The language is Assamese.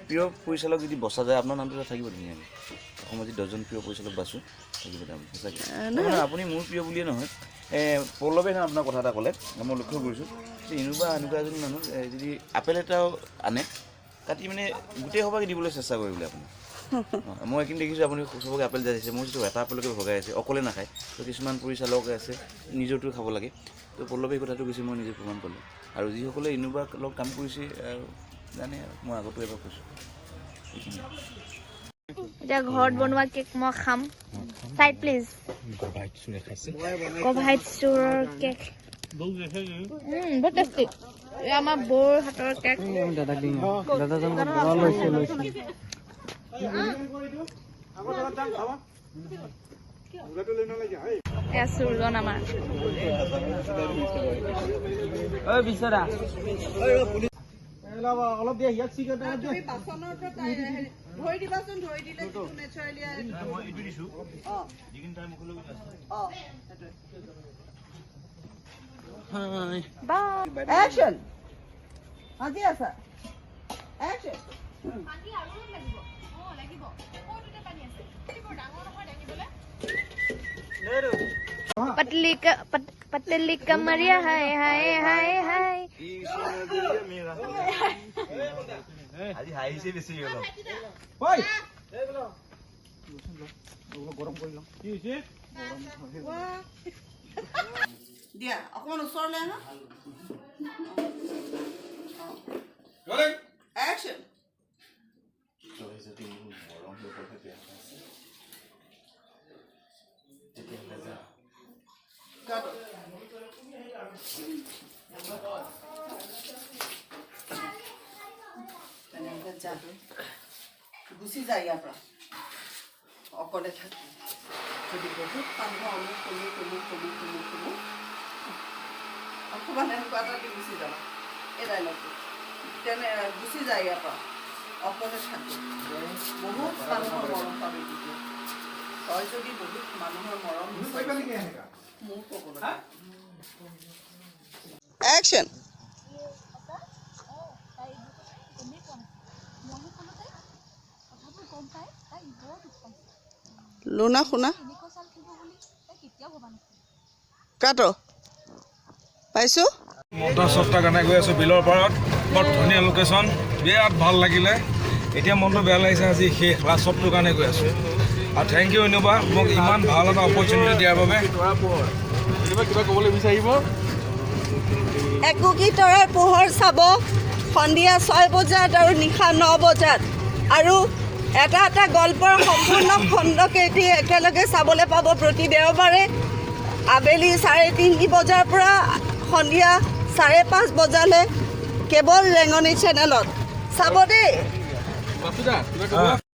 প্ৰিয় পৰিচালক যদি বচা যায়, আপোনাৰ নামটো তাত থাকিব ধুনীয়াকৈ। অসমত যদি 10জন প্ৰিয় পৰিচালক বাছোঁ, থাকিব তেওঁ সঁচাকৈ। নহয়, আপুনি মোৰ প্ৰিয় বুলিয়ে নহয়। পল্লৱে নহয়, আপোনাৰ কথা এটা ক'লে মই লক্ষ্য কৰিছোঁ যে ইনোবা এনেকুৱা এজনী মানুহ, যদি আপেল এটাও আনে, কাটি মানে গোটেই সবাকে দিবলৈ চেষ্টা কৰে বোলে আপুনি। মই এইখিনি দেখিছোঁ, আপুনি চবকে আপেল যাচিছে। মই যিটো এটা আপেলকে ভগাই আছে, অকলে নাখায়। তো কিছুমান পৰিচালক আছে, নিজৰটো খাব লাগে। তো পল্লৱে এই কথাটো কৈছে, মই নিজে প্ৰমাণ পালোঁ। আৰু যিসকলে ইনোবাৰ লগত কাম কৰিছে আৰু জানে আৰু মই আগতো এবাৰ কৈছোঁ, এইখিনি। এতিয়া ঘৰত বনোৱা কেক মই খাম। Side please. গভাইত চোৰৰ কেক বহুত টেষ্টি। এই আমাৰ বৌৰ হাতৰ কেক। দাদাক দিম, দাদাজন লৈছে লৈছে। এয়া চোৰজন আমাৰ। ঐ বিচৰা। অলপ দিয়া ইয়াত চিকেন। তুমি বাচনৰ পৰা ধৰি দিবাচোন, ধৰি দিলে নেচাৰেলি। মই এইটো দিছোঁ, যিখিনি তাই মুখলৈ অ, সেইটোৱে। বাই। একশ্যন। সাজি আছা? একশ্যন। পানী আৰু লাগিব। অ, লাগিব। ক'ত পানী আছে? ডাঙৰ নহয় দাঙিবলৈ। पतली क, पत, पतली कमरिया, हाय हाय हाय हाय। আজি হাঁহিছে বেছি অলপ। ঐ, গৰম কৰি লওঁ। কি হৈছে? দিয়া, অকণমান ওচৰলৈ আহা। একশ্যন। তই যদি মোৰ মৰম ল'বলৈ বেয়া পাইছে, তেতিয়াহ'লে যা। কাট। তেনেহ'লে যা, গুচি যা ইয়াৰ পৰা, অকলে থাক। যদি বহুত মানুহ অমুক তমুক তমুক তমুক তমুক তমুক, অকণমান এনেকুৱা এটা দি গুচি যাবা এই ডাইলগটো। তেনে গুচি যায় ইয়াৰ পৰা, অকলে থাক, বহুত মানুহৰ মৰম পাবি তেতিয়া। তই যদি বহুত মানুহৰ মৰম বিচাৰিছ, মোৰ ক'ব লাগে। একশ্যন। তাই গমেই পোৱা নাছিল। মইহে ক'লো তাইক। কথাবোৰ গম পাই তাই বৰ দুখ পাইছে। লোনা শুনা। এনেকুৱা চাল খেলিব বুলি তাই কেতিয়াও ভবা নাছিল। কাট। পাইছোঁ। মন্ত্ৰ কাৰণে গৈ আছোঁ বিলৰ পাৰত। বৰ ধুনীয়া লোকেশ্যন, বিৰাট ভাল লাগিলে। এতিয়া মনটো বেয়া লাগিছে, আজি শেষ লাষ্ট শ্বটটোৰ কাৰণে গৈ আছোঁ। আৰু thank U Innova, মোক ইমান ভাল এটা অপৰচুনিটি দিয়াৰ বাবে। কিবা ক'বলৈ বিচাৰিব? একুকি তৰাৰ পোহৰ চাব সন্ধিয়া 6 বজাত আৰু নিশা 9 বজাত আৰু এটা এটা গল্পৰ সম্পূৰ্ণ খণ্ডকেইটি একেলগে চাবলৈ পাব প্ৰতি দেওবাৰে আবেলি 3:30 বজাৰ পৰা সন্ধিয়া 5:30 বজালৈ কেৱল ৰেঙনি চেনেলত চাব দেই। বাসুদা, কিবা ক'ব?